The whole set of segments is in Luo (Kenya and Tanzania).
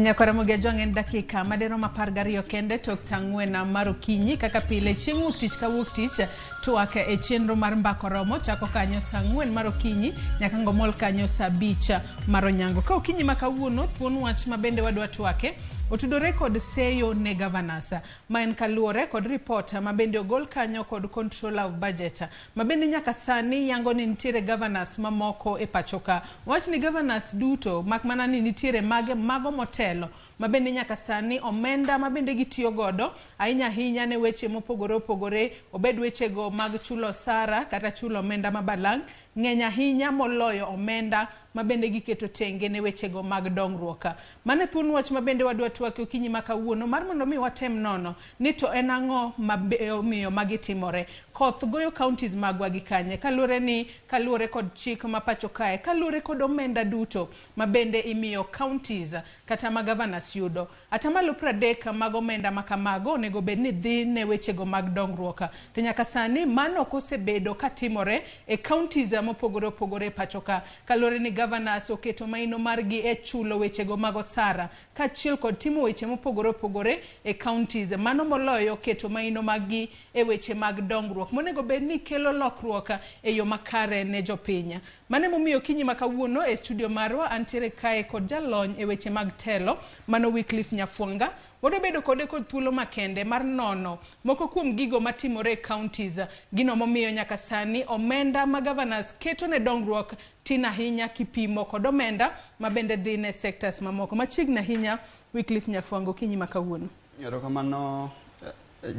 Nyakwara Ajwang' en dakika madirom 12 kende tok saa 4 mar okinyi. Kaka pile chieng' wuok tich ka wuok tich, twak e chenro mar Mbaka Oromo chako kanyo saa 4 mar okinyi nyaka ngomol kanyo saa 5 mar onyango. Ka okinyi ma kawuono, thuon wach ma bende wadwa twake otudore kod seyo ne governors, ma en kaluwore kod ripot ma bende ogol kanyo kod Controller of Budget, ma bende nyaka sani yango ni nitiere governors mamoko e pacho ka. Wach ni governors duto, mak mana ni nitiere mage mago motelo ma bende nyaka sani omenda ma bende gitiyo godo ahinya ahinya ne weche mopogore opogore, obed wechego mag chulo osara kata chulo omenda ma balang', ng'eny ahinya moloyo omenda ma bende giketo tenge ne wechego mag dongruok. Mano e thuon wach ma bende wadwa twake okinyi ma kawuono, mar mondo mi watem nono ni to en ang'o ma omiyo magi timore. Koth goyo counties magwa gi kanye, kaluwore ni kaluwore kod chik ma pacho kae, kaluwore kod omenda duto ma bende imiyo counties kata ma governors yudo. Atamalo 30 mag omenda ma kamago onego bed ni dhi ne wechego mag dongruok. To nyaka sani mano ok osebedo katimore e counties mopogore opogore e pacho ka. Kaluwore ni governors oketo maino margi e chulo wechego mag osara kaachiel kod timo weche mopogore opogore e counties. Mano moloyo keto maino maggi e weche mag dongruok monego bed ni kelo lokruok e yo makare ne jopiny. Mano emomiyo okinyi ma kawuono e studio marwa antiere kae kod jalony e weche mag telo, mano Wycliffe Nyafwanga. Wadwa bedo kode kod thuolo makende mar nono moko kuom gigo matimore e counties, gino momiyo nyaka sani omenda ma governors keto ne dongruok tin ahinya kipimo kod omenda ma bende dhi ne sectors mamoko. Machiegni ahinya, Wycliffe Nyafwanga, okinyi ma kawuono. Erokamano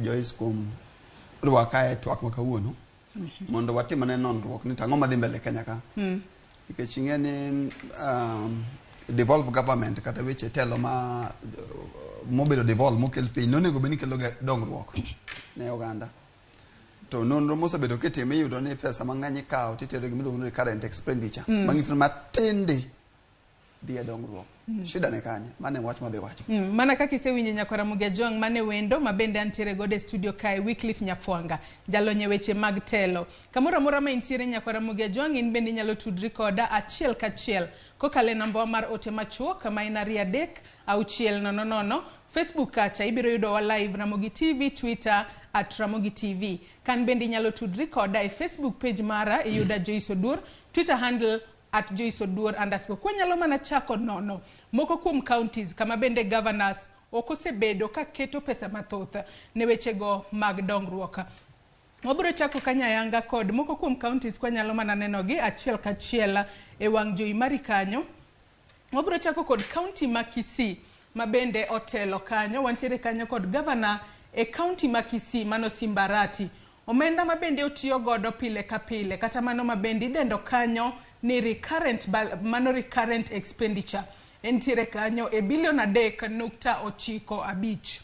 Joyce kuom rwaka e twak ma kawuono mondo watim ane nonruok ni to ang'o madhi mbele Kenya ka. Nikech ing'e ni devolved government kata weche telo ma mobedo devolved mokel piny nonego bed ni kelo dongruok ne oganda. To nonro mosebedo kitimo iyudo ni pesa mang'eny ikawo titero e gima iluongo ni recurrent expenditure. Manyiso ni matin di dhi e dongruok. Shida ne kanye? Mano e wach madhi wacho. Mana kaka isewinjo nyakwara Ramogi Ajwang' mane wendo ma bende antiere godo e studio kae, Wycliffe Nyafwanga, jalony e weche mag telo. Kamoro amora ma intiere nyakwara Ramogi Ajwang', in bende inyalo tudri koda achiel kachiel kokalo e nambawa mar ote machuok ma en 2 3 6 0 0. Facebook kacha ibiro yudowa live Ramogi TV, Twitter at Ramogi TV. Kan bende inyalo tudri koda e Facebook page mara, iyuda Joyce Oduor, Twitter handle at Joyce Oduor underscore. Kwanyalo mana chako nono moko kuom counties kama bende governors ok osebedo ka keto pesa mathoth ne wechego mag dongruok. Wabiro chako kanyayanga kod moko kuom counties kwanyalo mana nenogi achiel kachiel e wang' jowi mari kanyo. Wabiro chako kod county ma Kisii ma bende otelo kanyo. Wantiere kanyo kod governor e county ma Kisii mano Simba Arati. Omenda ma bende otiyo godo pile ka pile kata mano ma bende idendo kanyo ni recurrent, mano recurrent expenditure entiere kanyo e bilion 3.95.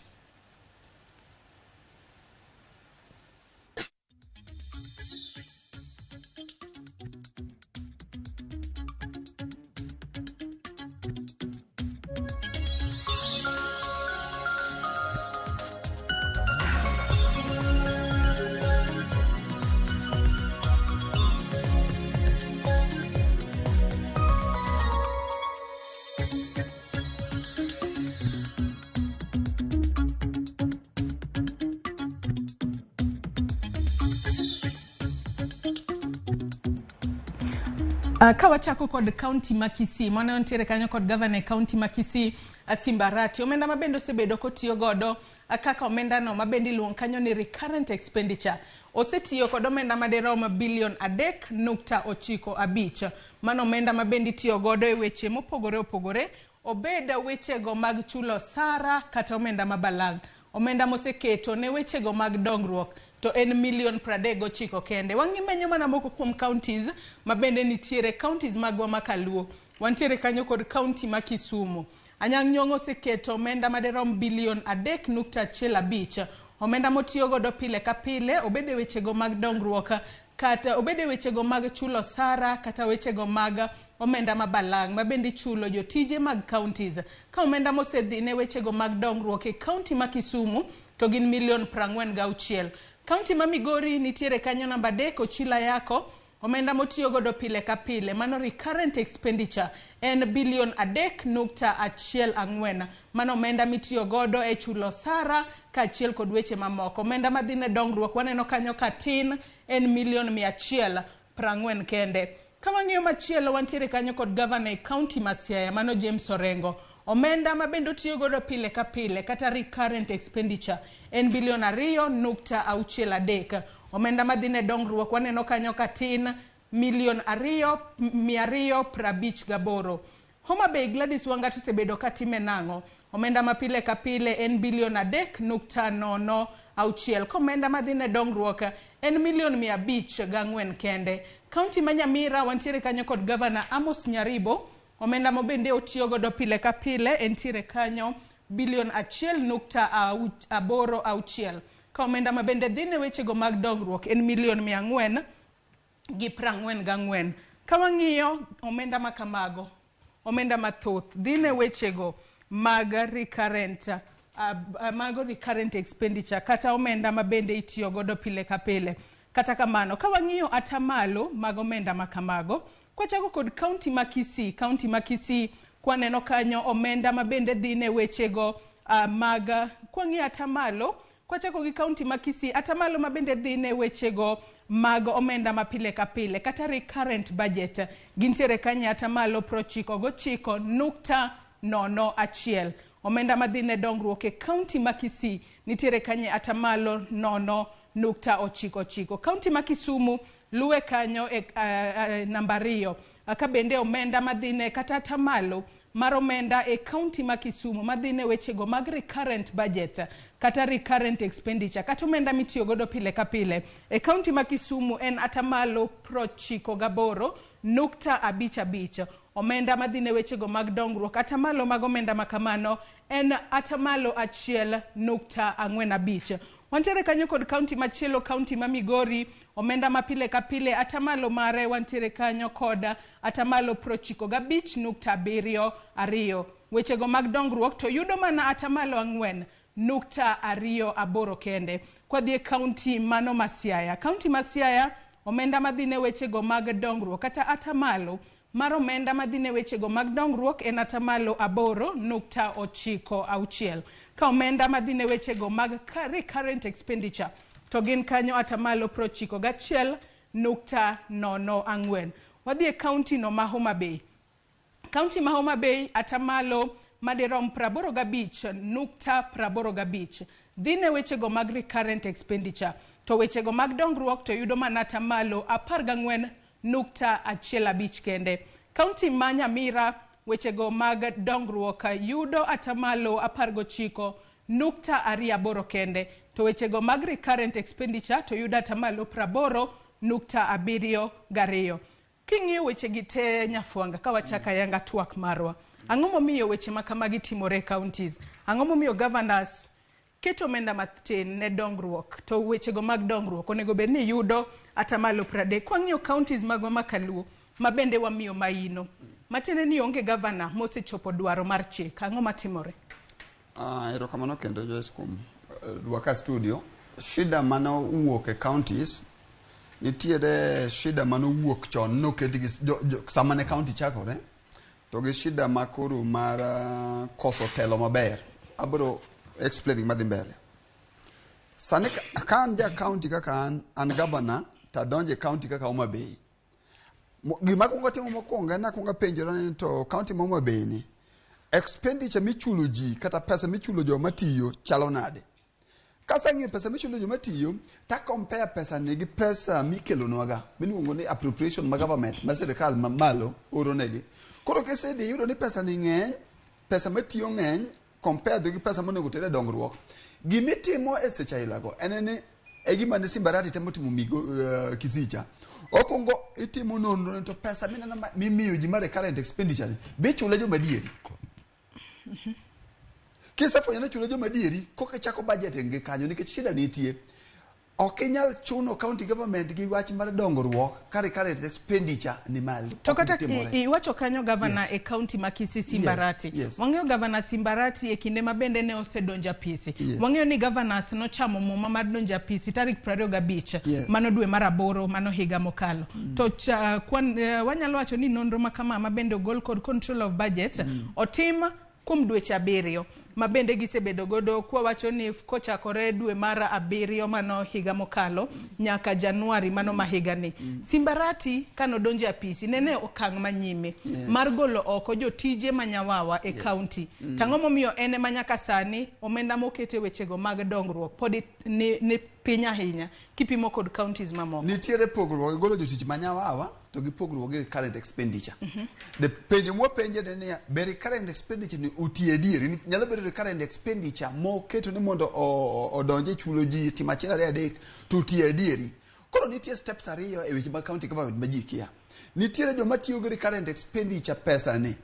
Ka wachako kod county ma Kisii, mano nitiere kanyo kod governor e county ma Kisii, Simba Arati. Omenda ma bende osebedo kotiyo godo kaka omenda no ma bende iluongo kanyo ni recurrent expenditure. Osetiyo kod omenda madirom bilion 3.95. Mano omenda ma bende itiyo godo e weche mopogore opogore, obed wechego mag chulo osara kata omenda ma balang'. Omenda moseketo ne wechego mag dongruok to en milion 39 kende. Wang'imenyo mana moko kuom counties ma bende nitiere counties magwa ma kaluo. Wantiere kanyo kod county ma Kisumu. Anyang' Nyong'o oseketo omenda madirom bilion 3.15. Omenda motiyo godo pile ka pile, obed e wechego mag dongruok kata obed e wechego mag chulo osara kata wechego mag omenda ma balang' ma bende ichulo jotije mag counties. Ka omenda mosedhi ne wechego mag dongruok e county ma Kisumu to gin milion 46. County ma Migori nitiere kanyo namba 3, Ochila Yako. Omenda motiyo godo pile ka pile, mano recurrent expenditure, en bilion 3.14. Mano omenda mitiyo godo e chulo osara kaachiel kod weche mamoko. Omenda madhi ne dongruok waneno kanyo ka tin, en milion 140 kende. Ka wang'iyo machielo, wantiere kanyo kod gavana e kaunti ma Siaya, mano James Orengo. Omenda ma bende otiyo godo pile ka pile kata recurrent expenditure en bilion 2.63. Omenda madhi ne dongruok waneno kanyo ka tin, milion 2 258. Homa Bay, Gladys Wanga to osebedo ka time nang'o? Omenda ma pile ka pile en bilion 3.06, ka omenda madhi ne dongruok en milion 504 kende. Kaunti ma Nyamira wantiere kanyo kod gavana Amos Nyaribo. Omenda ma bende otiyo godo pile ka pile entiere kanyo bilion 1.86, ka omenda ma bende dhi ne wechego mag dongruok en milion 444. Ka wang'iyo omenda ma kamago, omenda mathoth dhi ne wechego mag recurrent, mago recurrent expenditure kata omenda ma bende itiyo godo pile ka pile. Kata kamano, ka wang'iyo atamalo mag omenda ma kamago, kwachako kod kaunti ma Kisii, kaunti ma Kisii kwaneno kanyo omenda ma bende dhi ne wechego mag kwang'iyo atamalo, kwachako gi kaunti ma Kisii, atamalo ma bende dhi ne wechego mag omenda ma pile ka pile kata recurrent budget gintiere kanyo atamalo 99.01. Omenda madhi ne dongruok e kaunti ma Kisii nitiere kanyo atamalo 0.99. Kaunti ma Kisumu luwe kanyo e namba 2, ka bende omenda madhi ne kata atamalo mar omenda e kaunti ma Kisumu madhi ne wechego mag recurrent budget kata recurrent expenditure kata omenda mitiyo godo pile ka pile e kaunti ma Kisumu en atamalo 98.55. Omenda madhi ne wechego mag dongruok, atamalo mag omenda ma kamano en atamalo 1.45. Wantiere kanyo kod kaunti machielo, kaunti ma Migori. Omenda ma pile ka pile, atamalo mare wantiere kanyo kod atamalo 95.72. Wechego mag dongruok to yudo mana atamalo 4.28 kende. Kwadhi e kaunti mano ma Siaya, kaunti ma Siaya, omenda madhi ne wechego mag dongruok kata atamalo mar omenda madhi ne wechego mag dongruok en atamalo 8.96, ka omenda madhi ne wechego mag recurrent expenditure to gin kanyo atamalo 91.04. Wadhi e kaunti no ma Homa Bay. Kaunti ma Homa Bay, atamalo madirom 85.85 dhi ne wechego mag recurrent expenditure, to wechego mag dongruok to yudo mana atamalo 14.15 kende. Kaunti ma Nyamira, wechego mag dongruok yudo atamalo 19.28 kende, to wechego mag recurrent expenditure to yudo atamalo 80.72. King'iyo wechegi te, Nyafwanga, ka wachako ayanga twak marwa, ang'o momiyo weche ma kamagi timore e counties? Ang'o momiyo governors keto omenda matin ne dongruok to wechego mag dongruok onego bed ni yudo atamalo 30? Kwang'iyo counties magwa ma kaluo ma bende wamiyo maino, matiende ni onge governor mosechopo dwaro mar chik, ang'o matimore? Erokamano kendo, Joyce, kuom rwaka studio. Shida manowuok e counties, nitiere shida manowuok chon noket gi sama ne county chakore, to gi shida ma koro mar koso telo maber. Abiro explain gima dhi mbele. Sani ka an ja county kaka an governor to adonjo e county kaka Homa Bay. Gima akwongo timo mokwongo en akwongo apenjora ni to county ma Homa Bay ni expenditure michulo ji kata pesa michulo joma tiyo chalo nade? Kaseng'iyo pesa michulo joma tiyo, ta compare pesa ni gi pesa mikelonwaga miluongo ni appropriation ma government ma sirikal mamalo oro negi. Koro kisedhi iyudo ni pesa ni ng'eny, pesa matiyo ng'eny compared gi pesa monego ter e dongruok. Gimitimo e seche ailago en ni e gima ne Simbarati temo timo Migo, Kisicha. Okwongo itimo nonro ni to pesa mineno mimiyo ji mar recurrent expenditure ni be ichule joma adieri. Kisefwenyo ni ichule joma adieri, koka ichako budgeting gi kanyo nikech shida nitie. Ok inyal chuno county government gi wach mar dongruok ka recurrent expenditure ni malo. To Ok kata gitimore. iwacho kanyo gavana Yes. e county ma Kisii Simbarati. Yes, yes. Wang'eyo gavana Simbarati e kinde ma bende ne osedonjo apisi. Yes. Wang'eyo ni governors nochamo muma mar donjo apisi tarik 25 Yes. mano dwe mar aboro mano higa mokalo. To cha, kwan, wanyalo wacho ni nonro ma kama ma bende ogol kod control of budget otim kuom dweche 7 ma bende gisebedo godo kwawacho ni kochakore dwe mar 7 mano higa mokalo nyaka Januari mano ma higani. Simbarati kanodonjo e apisi nene okang' manyime Yes. mar golo oko jotije manyawawa e county. Tang'o momiyo en ema nyaka sani omenda mokete wechego mag dongruok pod ni piny ahinya kipimo kod counties mamoko. Nitiere pogruok gi golo jotich manyawawa to gi pogruok gi recurrent expenditure. The penjo mwapenje ne niya, be recurrent expenditure ni otiyo adieri? Nyalo bedo recurrent expenditure moketo ni mondo odonje e chulo ji tim achiel ariyo adek to otiyo adieri. Koro nitie steps ariyo e weche mag county government ma ji kia. Nitiere joma tiyo gi recurrent expenditure pesa ni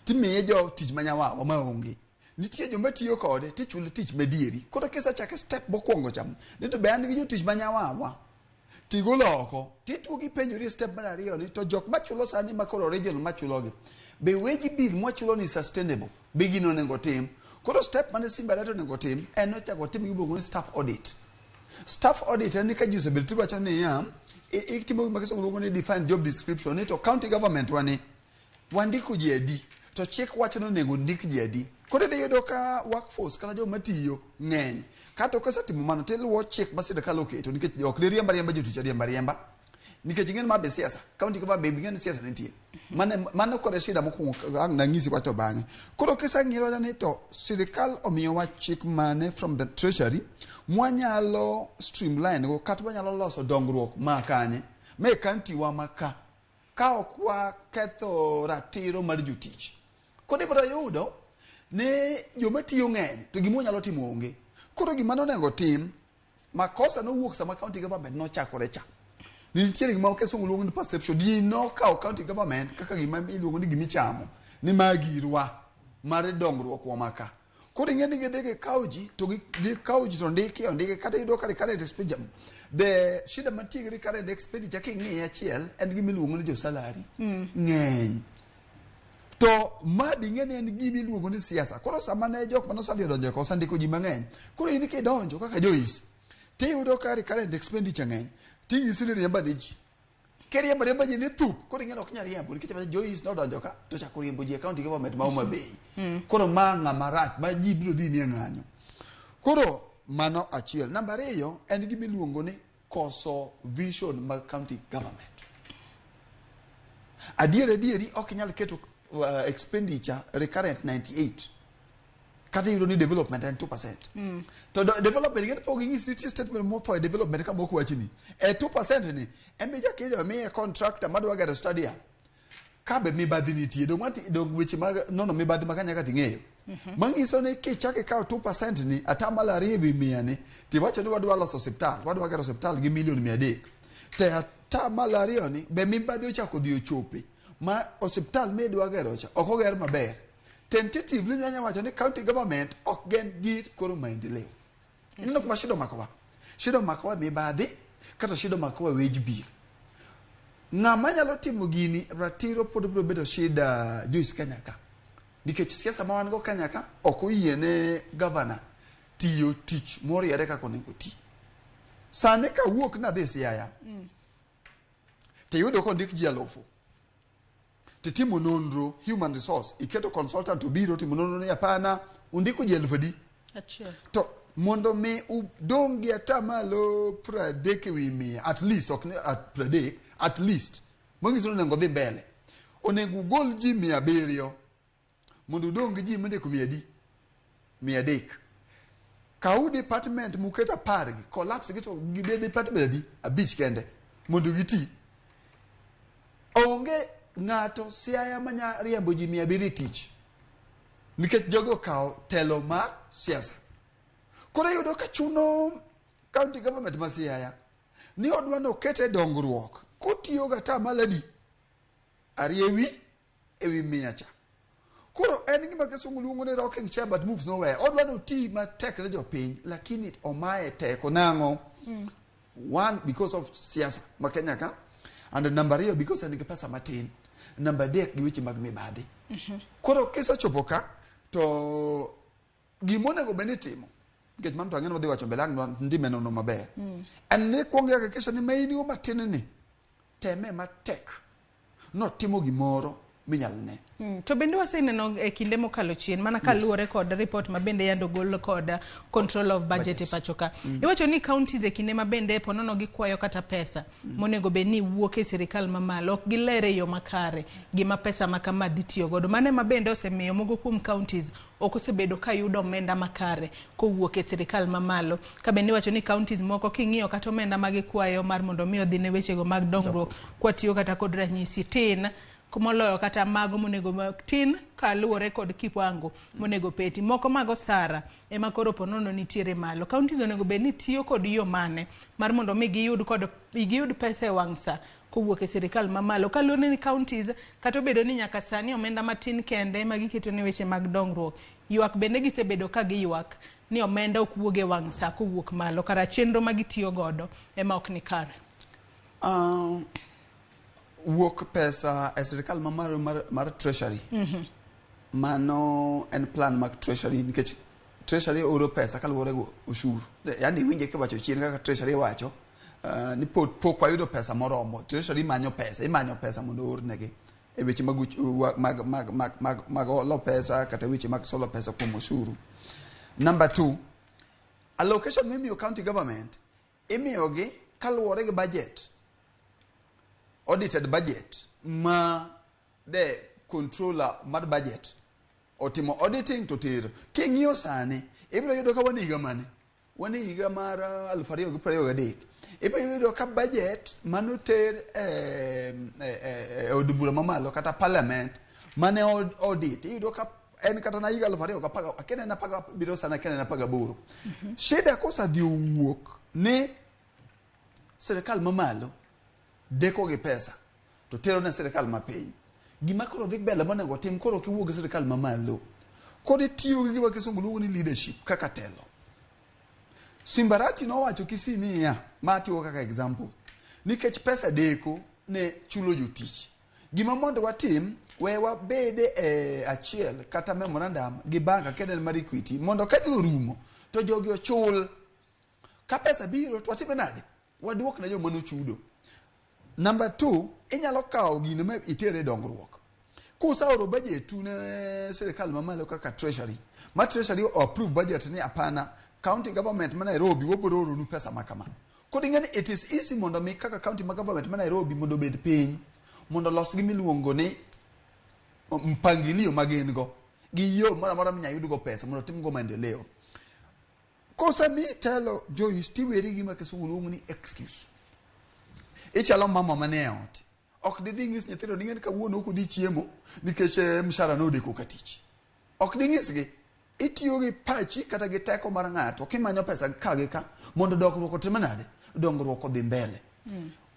timiye jo tich manyawawa maonge. Nitie joma tiyo kode tichule tich madieri. Koro kisechake step mokwongo cha, ni to be an gi jotich manyawawa tigolo oko tituo gipenjori e step mar ariyo ni to jok machulo sani ma koro original machulogi be wage bill mwachulo ni sustainable, be gino onego tim. Koro step mane Simba Arati onego tim en nochako tim gimiluongo ni staff audit. Staff audit en ni ka ji osebedo tiwacho niya itimo gima kisungu luongo ni define job description ni to county government wani wandiko ji adi to chik wacho ni onego ndik ji adi. Koro idhi yudo ka workforce kata joma tiyo ng'eny. Kato kisetimo mano tiluwo chik ma sirikal oketo nikech ok diriemb ariemba jotich ariemba ariemba. Nikech ing'e ni ma be siasa, county ka be ing'e ni siasa nitie. Mano kod e shida mokwongo ang' nang'isi wach to bang'e. Koro kisang'iyo ni to sirikal omiyowa chik mane from the treasury mwanyalo streamline go kata wanyalo loso dongruok ma kanye ma e county wa ma ka ka ok waketho ratiro mar jotich. Koro ibiro yudo ni joma tiyo ng'eny to gima wanyalo timo onge. Koro gima nonego tim, makosa nowuok sama county government nochakore cha. Nitiere gima kisungu luongo ni perception. Ji nokawo county government kaka gima iluongo ni gimichamo ni ma girwa mar dongruok wa ma ka. Koro ing'e ni gidhi gikawo ji to gikawo ji to ndiki ondiki kata iyudo ka recurrent expenditure. The shida mantie gi recurrent expenditure king'iye achiel en gima iluongo ni jo salary. Ng'eny. To ma be ing'e ni en gima iluongo ni siasa. Koro sama ne jok mane osedhi odonjo e kosa ndiko ji mang'eny. Koro in kidonjo kaka Joyce, tiyudo ka recurrent expenditure ng'eny, ting'isi ni riemba ne ji. Kiriembo riemba ji ni thup, koro ing'e ni ok nyal riembo nikech Joyce nodonjo ka to ochako riembo ji e county government ma Homa Bay. Koro ma ng'ama rach ma ji biro dhi ni e ng'anyo. Koro mano achiel. Namba ariyo en gima iluongo ni koso vision mag county government. Adier adieri ok inyal keto expenditure recurrent 98 kata iyudo ni development en 2%. To development ing'e ni pok ginyisi nitie statement motho e development ka mok wachni. E 2% ni en be chak miye contractor madwa gero stadium. Ka be mibadhi nitie dong weche mag nono mibadhi ma kanyaka ting'eyo. Manyiso ni kichak ikawo 2% ni atamalo ariyo ewi mia ni tiwacho ni wadwa loso osiptal, wadwa gero osiptal gi milion 300. Te atamalo ariyo ni be mibadhi ochako dhi ochope ma osiptal midwa gero cha ok oger maber. Tentatively nyanya wacho ni county government ok gen gir koro maendeleo. Ineno kuma shida omakowa. Shida omakowa mibadhi kata shida omakowa wage bill. Ng'ama nyalo timo gini ratiro pod biro bedo shida Joyce Kenya ka. Nikech siasa ma wan go Kenya ka ok oyiene governor tiyo tich moriere kaka onego ti. Sani kawuok nadhi Siaya, tiyudo kondik ji alufu. Titimo nonro human resource, iketo consultant obiro timo nonro ni hapana, undiko ji 1000 adi? Achiel. To mondo mi udong' gi atamalo 30 ewi mia, at least, ok ni at 30, at least, manyiso ni onego dhi mbele. Onego ugol ji 700 mondo udong' gi ji mindiko mia adi? 300. Kaw department muketo 10 gi, collapse gi to gibed department adi? 5 kende mondo giti. Onge ng'ato Siaya manya riembo ji 700 e tich. Nikech jogo okawo telo mar siasa. Koro iyudo ka chuno county government ma Siaya ni odwa ni okete dongruok kotiyo gi atamalo adi? Ariyo ewi mia cha. Koro en gima kisungu luongo ni rocking chair but moves nowhere. Odwa ni oti matek ne jopiny lakini omaye teko nang'o? One, because of siasa ma Kenya ka, and number ariyo, because en gi pesa matin. Number adek, gi weche mag mibadhi. Koro kisechopo ka, to gimonego bed ni itimo, nikech mano to ang'e ni wadhi wacho mbele ang' ndime nono maber, en ni kuongo hakikisha ni ma in go matin ni teme matek notimo gimoro minyal ne. To bende waseneno e kinde mokalo chien mana kaluwore kod report ma bende yando gol kod control of budget e pacho ka. Iwacho ni counties e kinde ma bende ponono gikwayo kata pesa monego bed ni wuok e sirikal mamalo, ok giler e yo makare gima pesa ma kama dhi tiyo godo. Mano ema bende osemiyo moko kuom counties ok osebedo ka yudo omenda makare kowuok e sirikal mamalo. Ka bende iwacho ni counties moko king'iyo kata omenda ma gikwayo mar mondo mi odhi ne wechego mag dongruok kwatiyo kata kod ranyisi tin moloyo kata mago monego tin kaluwore kod kiwango monego peti moko mag osara ema koro ponono nitiere malo. Counties onego bed ni tiyo kod yo mane mar mondo mi giyud pesa e wang' sa kowuok e sirikal mamalo, kaluwore ni counties kata obedo ni nyaka sani omenda matin kende ema giketo ne weche mag dongruok, ywak bende gisebedo ka giywak ni omenda ok wuog e wang' sa kowuok malo, kara chenro ma gitiyo godo ema ok ni kare. Wuok pesa e sirikal mamalo mar treasury, mano en plan mag treasury, nikech treasury oro pesa kaluwore gi ushuru. Yani iwinje kiwacho chien kaka treasury wacho ni pok wayudo pesa moromo. Treasury manyo pesa, imanyo pesa mondo oornegi e weche mag olo pesa kata weche mag solo pesa kuom ushuru. Number 2, allocation mimiyo county government imiyogi kaluwore gi budget, audited budget ma the controller mar budget otimo auditing to tero. King'iyo sani, ibiro yudo ka wan e higa mane? Wan e higa mar 2023. Ibiro yudo ka budget manoter e od bura mamalo kata parliament mane audit, iyudo ka en kata na higa 2010, akia en 17 sana, akia en 18. Shida kosadhi owuok ni sirikal mamalo deko gi pesa to tero ne sirikal mapiny. Gima koro dhi mbele monego tim koro kiwuok gi sirikal mamalo, koro itiyo gi gima kisungu luongo ni leadership kaka telo. Simbarati nowacho Kisii niya, ma atiyo kaka example, nikech pesa deko ne chulo jotich. Gima mondo watim, we wabede e achiel kata memorandum gi bank akia en mar Equity, mondo ka dhi orumo to jogi ochul. Ka pesa biro to watime nade? Waduok ne joma nochudo. Number 2, inyalo kawo gino ma itere e dongruok. Kuseoro budget ne sirikal mamalo kaka treasury, ma treasury o approve budget ni hapana, county government ma Nairobi wabiro oronu pesa ma kama. Koro ing'e ni it is easy mondo mi kaka county ma government ma Nairobi mondo obed piny, mondo olos gimiluongo ni mpangilio ma gin go, gi yo moro amora minyalo yud go pesa mondo otim go maendeleo. Kosemi telo Joyce, tiweri gima kisungu luongo ni excuse. Ichalo mama mane e ot. Ok didhi nyis nyithindo ni ng'eni kawuono ok udhi chiemo nikech mshahara nodeko ka tich. Ok dinyisgi. Itiyo gi pachi kata gi teko mar ng'ato kimanyo pesa ka gi ka mondo dongruok otim nade? Dongruok odhi mbele.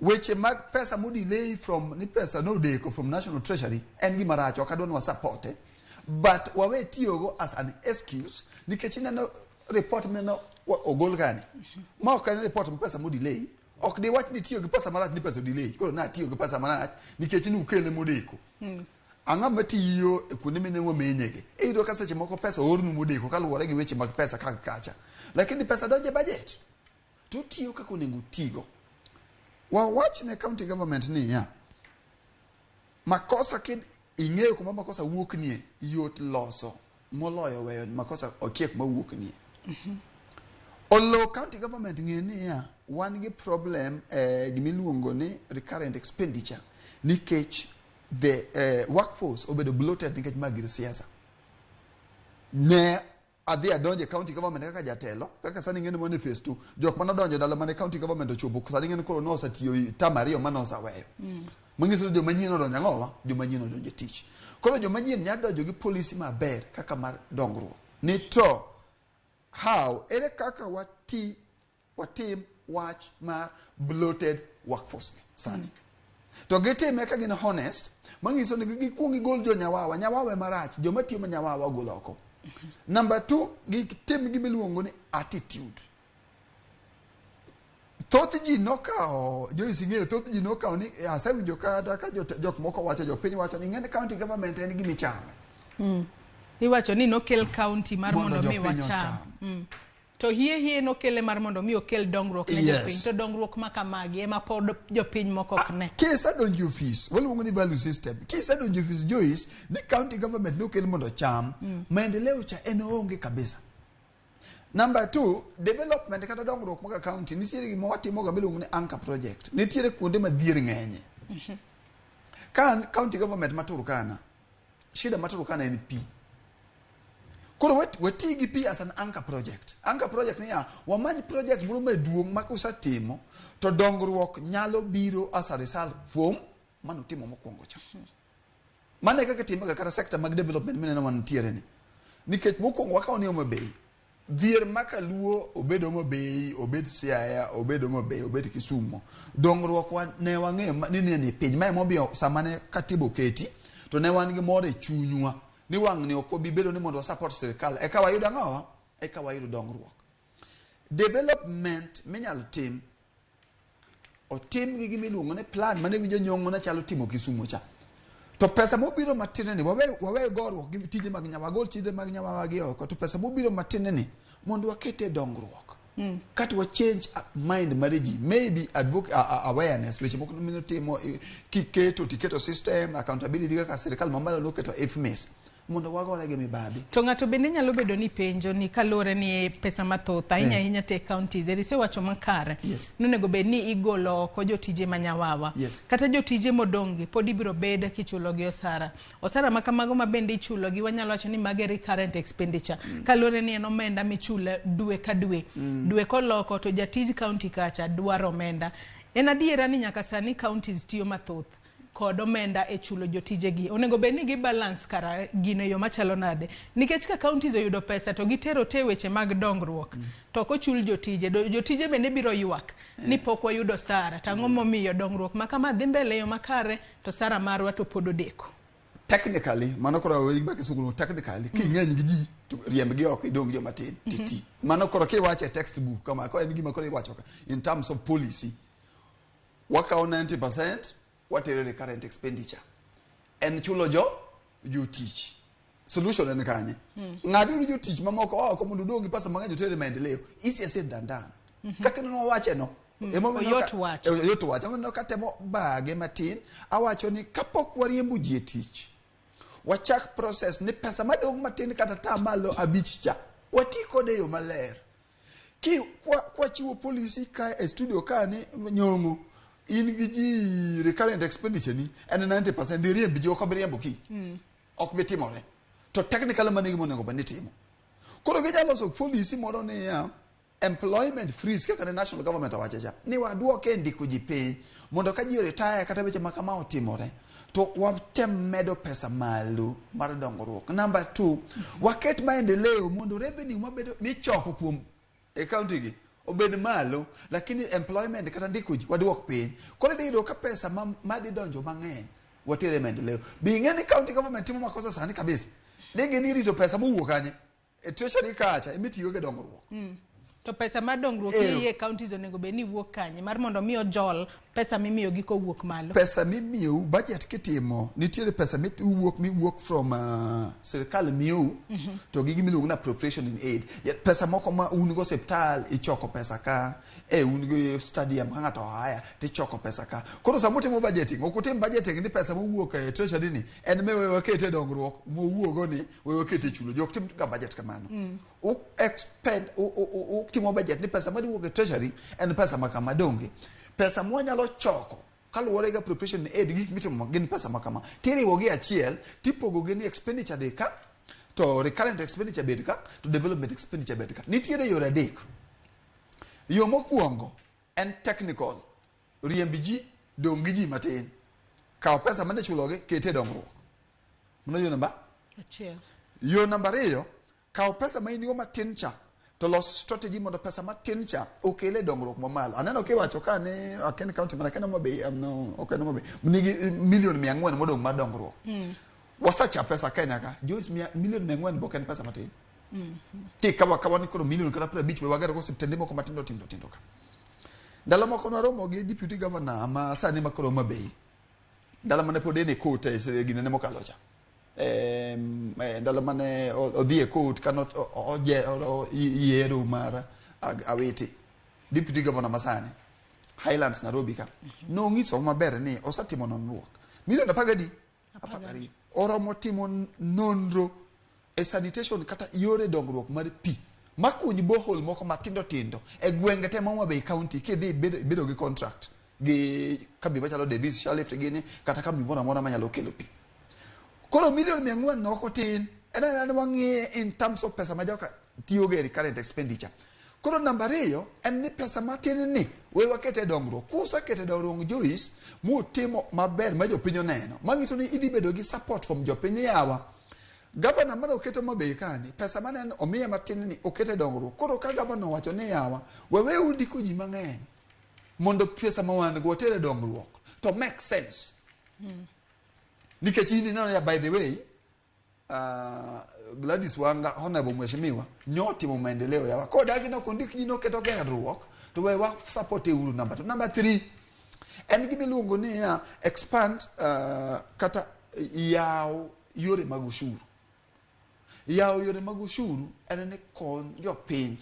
Weche mag pesa modelay from ni pesa nodeko from National Treasury en gima rach, ok adwa ni wasapote. But wawe tiyogo as an excuse nikech ineno report mineno ogol kani. Ma ok en report ma pesa modelay. Ok diwach ni tiyo gi pesa marach ni pesa odelay. Koro natiyo gi pesa marach nikech nukele modeko. Ang'o matiyo e kuonde mine wamenyegi? Iyudo ka seche moko pesa oornu modeko kaluwore gi weche mag pesa kaka kacha. Lakini pesa donjo e budget. To otiyo kaka onego otigo. Wawach ne county government niya, makosa kid ing'eyo kuma makosa wuok nie, yot loso moloyo weyo makosa okia kuma wuok nie. Olo county government ng'e niya, wan gi problem gimiluongo ni recurrent expenditure nikech the workforce obedo bloated nikech ma gir siasa. Ne adhi adonjo e county government kaka jatelo, kaka sani ing'e ni manifesto, jok manodonjo ndalo mane county government ochopo, sani ing'e ni koro nosetiyo term ariyo mane oseweyo. Manyiso ni joma nyien odonjo ang'owa? Joma nyien odonjo e tich. Koro joma nyien nyalo donjo gi policy maber kaka mar dongruok. Ni to how, ere kaka watim wach mar bloated workforce ni sani. To gitime ka gin honest, manyiso ni gikuong gigol jo nyawawa, nyawawa ema rach, joma tiyo ma nyawawa ogol oko. Number 2, gitim gimiluongo ni attitude. Thoth ji nokawo, Joyce ing'eyo, thoth ji nokawo ni asewinjo kata ka jok moko wacho, jopiny wacho ni ing'e ni county government en gima ichamo. Iwacho ni nokel county mar Mondo mondo mi jopiny wacham. ocham. To hie hie nokele mar mondo mi okel dongruok ne jopiny. To dongruok ma kamagi ema pod jopiny moko ok ne. Kisedonjo e ofis, waluongo ni value system. Kisedonjo e ofis Joyce, ni county government nokel mondo ocham, maendeleo cha en oonge kabisa. Number 2, development kata dongruok mag county, nitiere gima watimoga miluongo ni anchor project. Nitiere kuonde ma dhier ng'enye. Ka county government ma Turkana, shida ma Turkana en pi. Koro wati gi pi as an anchor project. Anchor project niya, wamany project moro maduong' ma kusetimo, to dongruok nyalo biro as a result kuom mano timo mokwongo cha. Mano e kaka itimoga kata sector mag development mineno mantiere ni. Nikech mokwongo wakawo ni Homa Bay. Dhier ma kaluo obed Homa Bay, obed Siaya, obed Homa Bay, obed Kisumu. Dongruok wa ne wang'eyo ni ne ni piny. Ma emomiyo sama ne katiba oketi, to ne wan gi mor e chunywa. Ni wang' ni ok wabi bedo ni mondo wa support sirikal. Eka wayud ang'owa? Eka wayud dongruok. Development minyalo tim, otim gi gima iluongo ni plan mane winjo nyong'o ne chalo timo Kisumu cha. To pesa mobiro matin ni wawe goruok gi tije mag nyawa, wagol tije mag nyawa gi oko, to pesa mobiro matin ni mondo wakete dongruok. Kata wa change mind mar ji, maybe awareness, weche moko minotimo, kiketo tiketo system, accountability kaka sirikal mamalo noketo IFMIS, mondo wagore gi mibadhi. To ng'ato bende nyalo bedo ni penjo ni kaluwore ni pesa mathoth ahinya ahinya te counties, eri isewacho makare. Nonego bed ni igolo oko jotije ma nyawawa. Kata jotije modong' gi pod ibiro bed kichulo gi osara. Osara ma kamago ma bende ichulo gi wanyalo wacho ni mage recurrent expenditure. Kaluwore ni en omenda michulo dwe ka dwe. Dwe koloko to jatij county kacha dwaro omenda. En adiera ni nyaka sani counties tiyo mathoth kod omenda e chulo jotijegi. Onego bed ni gi balance kara gino e yo machalo nade. Nikech ka counties oyudo pesa to gitero te weche mag dongruok. To ok ochul jotije. Jotije bende biro ywak ni pok wayudo osara. To ang'o momiyo dongruok ma kama dhi mbele e yo makare to osara marwa to pod odeko. Technically, mano koro we ba kisungu technically, king'eny gi ji to riemb gi oko idong' joma tin titi. Mano koro kiwacho e textbook kama, ko en gima koro iwacho ka in terms of policy. Wakawo 90% watero recurrent expenditure. En chulo jotich. Solution en kanye? Ng'aduru jotich mamoko oko mondo udong' gi pesa mang'eny oter e maendeleo. Easier said than done. Kaka ineno wache no. Emomiyo Oyot wacho. Oyot wacho. Emomiyo katemo bage matin, awacho ni kapok wariembo ji e tich, wachak process ni pesa madong' matin kata ta malo 5 cha, wati kode e yo maler. Ki kwa chiwo policy ka e studio ka ni nyong'o, in gi ji recurrent expenditure ni en 90%, dhi riemb ji ok bi riembo ki. Ok bi timore. To technically mano e gima onego bed ni timo. Koro ginyalo loso policy moro niya, employment freeze kaka ne national government owacho cha, ni waduoke e ndiko ji piny mondo ka ji retire kata weche ma kama otimore to watem medo pesa malo mar dongruok. Number 2, waket maendeleo mondo revenue mabedo michoko kuom e county gi obed malo, lakini employment kata ndiko ji waduok piny. Koro idhi yudo ka pesa madhi donjo mang'eny watere maendeleo. Bi ing'e ni county government timo makosa sani kabisa. Ni gin irito pesa mowuok kanye? E treasury kacha emitiyo go e dongruok. To pesa mar dongruok e counties onego bed ni wuok kanye mar mondo mi ojol pesa mimiyogi kowuok malo. Pesa mimiyou budget kitimo nitiere pesa miwuok miwuok from sirikal miyou to gi gima iluongo ni appropriation in aid. Pesa moko ma un go osiptal ichoko pesa ka, un go stadium ka ng'ato haya tichoko pesa ka. Koro sama utimo budgeting, ok utim budgeting ni pesa mowuok e treasury ni en me we wakete e dongruok mowuogo ni we wakete e chulo. Jok tim ga budget kamano. U expend, utimo budget ni pesa madhi wuok e treasury en pesa ma kama donge. Pesa mwanyalo choko kaluwore gi appropriation aid gik mitimo gin pesa ma kama. Tiriwo gi achiel tipogo gi ni expenditure dhi ka, to recurrent expenditure bed ka, to development expenditure bed ka. Nitiere yore adek. Yo mokwongo en technical. Riemb ji, dong' gi ji matin. Kaw pesa mane chulogi, kete e dongruok. Mano yo namba 1. Yo namba 2, kaw pesa ma in go matin cha to los strategy mondo pesa matin cha okele dongruok mamalo. Aneno kiwacho ka ni aken county mana ken Homa Bay, no, ok en Homa Bay, nigi milion 400 modong' mar dongruok. Wasacha pesa Kenya ka, Joyce, milion 400 bok en pesa matin. Kikawa kawa ni koro milion kata 50 we wager go osiptende moko matindo tindo tindo ka. Ndalo moko nwaromo gi deputy governor ma sani ma koro Homa Bay. Ndalo mane pod en e court e ginene mokalo cha. Ndalo mane odhi e court kano yiero mar Awiti. Deputy governor masani Highlands Nairobi ka. Nong'iso maber ni osetimo nonruok. Milion 12 oromo timo nonro e sanitation kata yore dongruok mar pi makuny borehole moko matindo tindo e gwenge te ma Homa Bay County kidhi bedo gi contract gi kambi machalo Davis Sharelift gini kata kambi moro amora manyalo kelo pi. Koro milion 400 no ok otin, en anena ni wang'iye in terms of pesa ma joka tiyogo e recurrent expenditure. Koro namba 2 en ni pesa matin ni we wakete e dongruok. Kusekete e dongruok Joyce, mutimo maber ma jopiny oneno, manyiso ni idhi bedo gi support from jopiny yawa. Gavana mane oketo Homa Bay kani, pesa mane en omiye matin ni okete dongruok. Koro ka gavana owacho ni yawa, wewe undiko ji mang'eny mondo pesa ma wan go water e dongruok, to make sense. Nikech in ineno ya by the way, Gladys Wanga honorable mheshimiwa nyotimo maendeleo yawa. Kodagi nok ondik ji noketo gerruok, to we wa support e uru namba 2. Namba 3 en gima iluongo ni expand kata yaw yore mag ushuru. Yaw yore mag ushuru en ni kony jopiny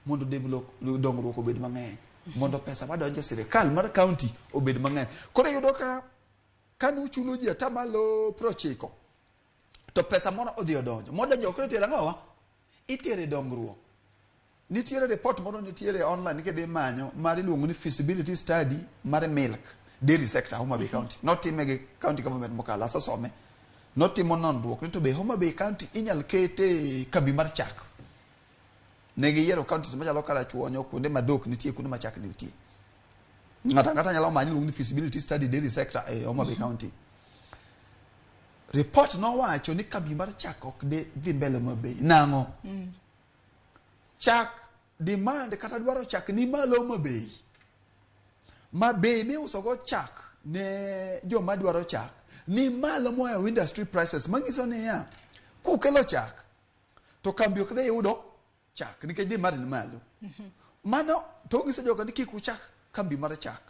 mondo develop dongruok obed mang'eny, mondo pesa madonjo e sirikal mar county obed mang'eny. Koro iyudo ka kanuchulo ji atamalo 90 to pesa moro odhi odonjo. Modonjo koro itero ang'owa? Itere dongruok. Nitiere report moro nitiere online kidhi manyo mar iluongo ni feasibility study mar milk dairy sector Homa Bay County. Notime gi county government mokalo, asesome. Notimo nonruok ni to be Homa Bay County inyal kete kambi mar chak. Ne giyiero counties machalo Karachuonyo, kuonde ma dhok nitie, kuonde ma chak nitie. Ng'ato ang'ata nyalo manyo iluongo ni feasibility study dairy sector e Homa Bay County. Report nowacho ni kambi mar chak ok dhi mbele Homa Bay. Nang'o? Chak demand kata dwaro chak ni malo Homa Bay. Ma bei miuso go chak ne joma dwaro chak ni malo mohewo industry prices, manyiso niya kukelo chak to kambi ok dhi yudo chak nikech demand ni malo. Mano to nyiso jogo ni kik uchak kambi mar chak.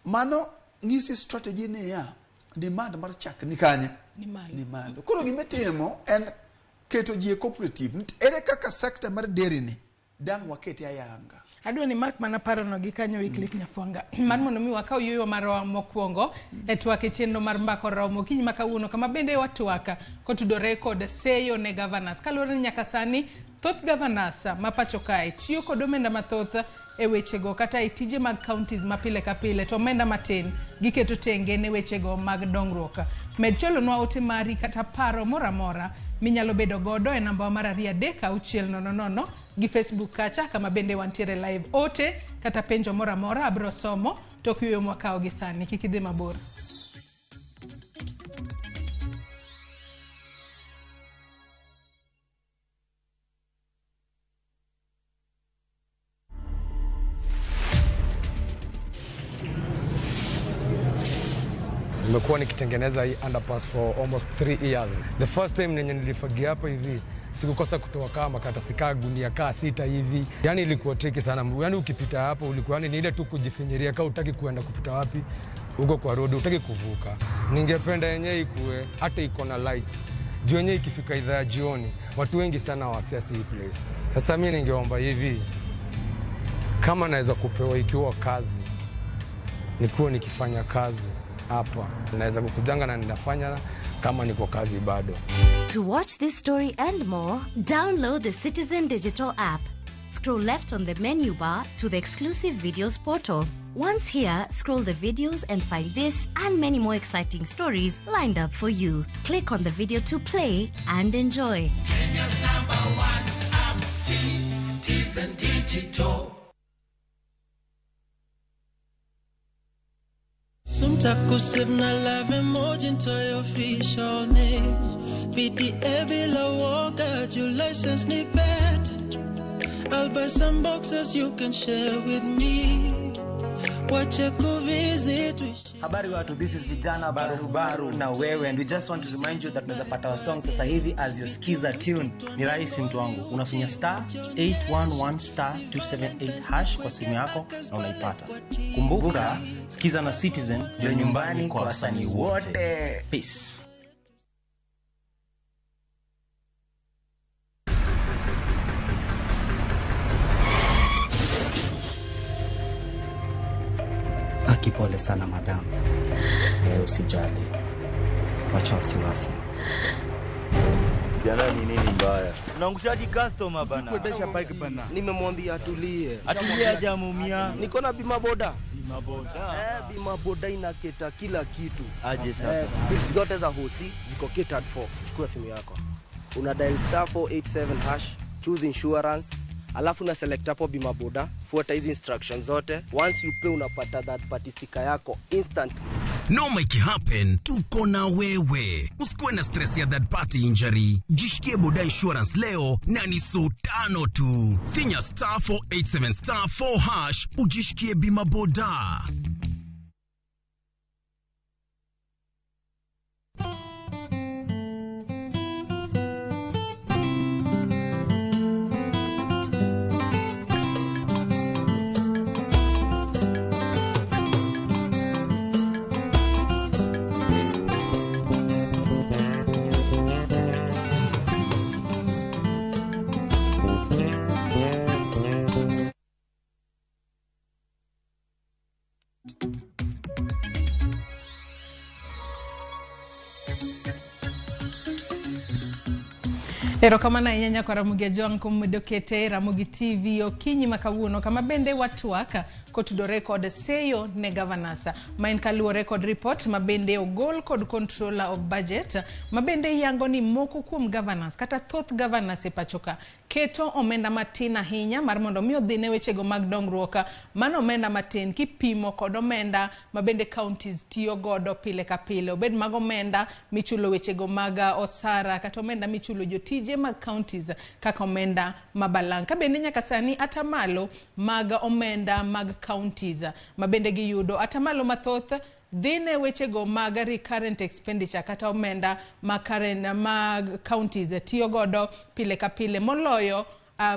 Mano nyisi strategy niya demand mar chak ni kanye? Ni malo. Koro gima itimo en keto ji e cooperative. Ere kaka sector mar dairy ni dang' wakete ayanga? Adwa ni mak mana parono gi kanyo Wycliffe Nyafwanga mar mondo mi wakaw yueyo marwa mokwongo e twak e chenro mar Mbaka Oromo okinyi ma kawuono, kama bende watwak kotudore kod seyo ne governors. Kaluwore ni nyaka sani thoth governors ma pacho kae tiyo kod omenda mathoth e wechego kata e tije mag counties ma pile ka pile, to omenda matin giketo tenge ne wechego mag dongruok. Med chwalonwa ote mari kata paro moro amora minyalo bedo godo e namba mar 2 3 6 0 0 gi Facebook kacha kama bende wantiere live. Ote kata penjo moro amora abiro somo tok yueyo mwakawo gi sani. Kik idhi mabor. Nimekuwa nikitengeneza hii underpass for almost 3 years. The first time nenye nilifagia hapa hivi sikukosa kutoa kama makaratasi kaa gunia kaa sita hivi, yani ilikuwa tricky sana. Yani ukipita hapo ulikuwa yani ni ile tu kujifinyiria, kaa utaki kuenda kupita wapi huko kwa road, utaki kuvuka. Ningependa yenyewe ikuwe hata iko na lights juu yenyewe ikifika idhaa ya jioni watu wengi sana wa access hii place. Sasa mi ningeomba hivi kama naweza kupewa ikiwa kazi nikuwa nikifanya kazi hapa naweza kukujanga na ninafanya kama niko kazi bado. To watch this story and more, download the Citizen Digital app. Scroll left on the menu bar to the exclusive videos portal. Once here, scroll the videos and find this and many more exciting stories lined up for you. Click on the video to play and enjoy. Kenya's number one app, Citizen Digital. Sumtakusave na live emoji into your official name. PDA bila woga, your license ni pet. I'll buy some boxes you can share with me. Wache kuvisit tuishi. Habari watu, this is Vijana Barubaru na wewe, and we just want to remind you that unaweza pata our song sasa hivi as your skiza tune. Ni rahisi mtu wangu, unafinya star 811 star 278 hash kwa simu yako na unaipata. Kumbuka, skiza na Citizen ndio nyumbani kwa wasanii wote. Peace. Pole sana madam. Usijali. Wacha wasiwasi. Jana ni nini mbaya? Unaangushaji customer bana. Kuendesha bike bana. Nimemwambia atulie. Atulie aje ameumia. Niko na bima boda. Bima boda. Bima boda inaketa kila kitu. Aje sasa. Bills zote za hosi ziko catered for. Chukua simu yako. Una dial star 487 hash, choose insurance. Alafu na select hapo bima boda, fuata hizi instructions zote. Once you pay unapata that party sticker yako instantly. Noma ikihappen, tuko na wewe. Usikuwe na stress ya third party injury. Jishikie boda insurance leo na ni so tano tu. Finya star 487 star 4 hash ujishikie bima boda. Erokamano ahinya nyako Ramogi Ajwang' kuom medo kete Ramogi TV okinyi ma kawuono kama bende watwak kotudore kod seyo ne governors ma en kaluwore kod report ma bende ogol kod controller of budget ma bende yango ni moko kuom governors kata thoth governors e pachoka keto omenda matin ahinya mar mondo mi odhi ne wechego mag dongruok. Mano omenda matin kipimo kod omenda ma bende counties tiyo godo pile ka pile, obed mag omenda michulo wechego mag osara kata omenda michulo jotije mag counties kaka omenda mabalang'. Ka bende nyaka sani atamalo mag omenda mag counties ma bende giyudo atamalo mathoth dhi ne wechego mag recurrent expenditure kata omenda ma current mag counties tiyo godo pile ka pile moloyo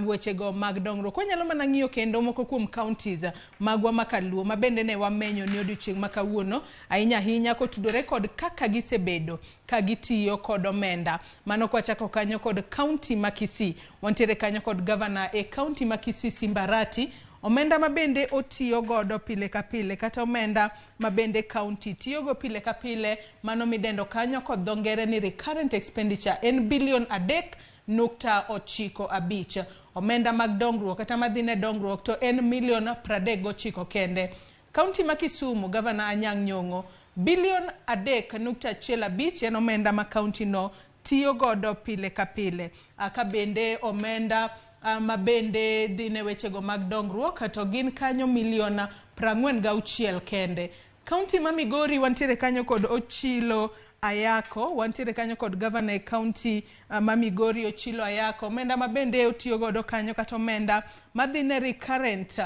wechego mag dongruok. Wanyalo mana ng'iyo kendo moko kuom counties magwa makaluo ma bende ne wamenyo ni odiochieng' ma kawuono ahinya ahinya kotudore kod kaka gisebedo ka gitiyo kod omenda. Mano kwachako kanyo kod county ma Kisii, wantiere kanyo kod governor e county ma Kisii Simbarati. Omenda ma bende otiyo godo pile ka pile kata omenda ma bende county tiyogo pile ka pile mano midendo kanyo kod dho ngere ni recurrent expenditure en bilion 3.95. Omenda mag dongruok kata madhi ne dongruok to en milion 39 kende. County ma Kisumu, Governor Anyang' Nyong'o, bilion 3.15 en omenda ma county no tiyo godo pile ka pile. Ka bende omenda ma bende dhi ne wechego mag dongruok to gin kanyo milion 46 kende. County ma Migori wantiere kanyo kod Ochilo Ayako, wantiere kanyo kod governor e county ma Migori Ochilo Ayako. Omenda ma bende otiyo godo kanyo kata omenda madhi ne recurrent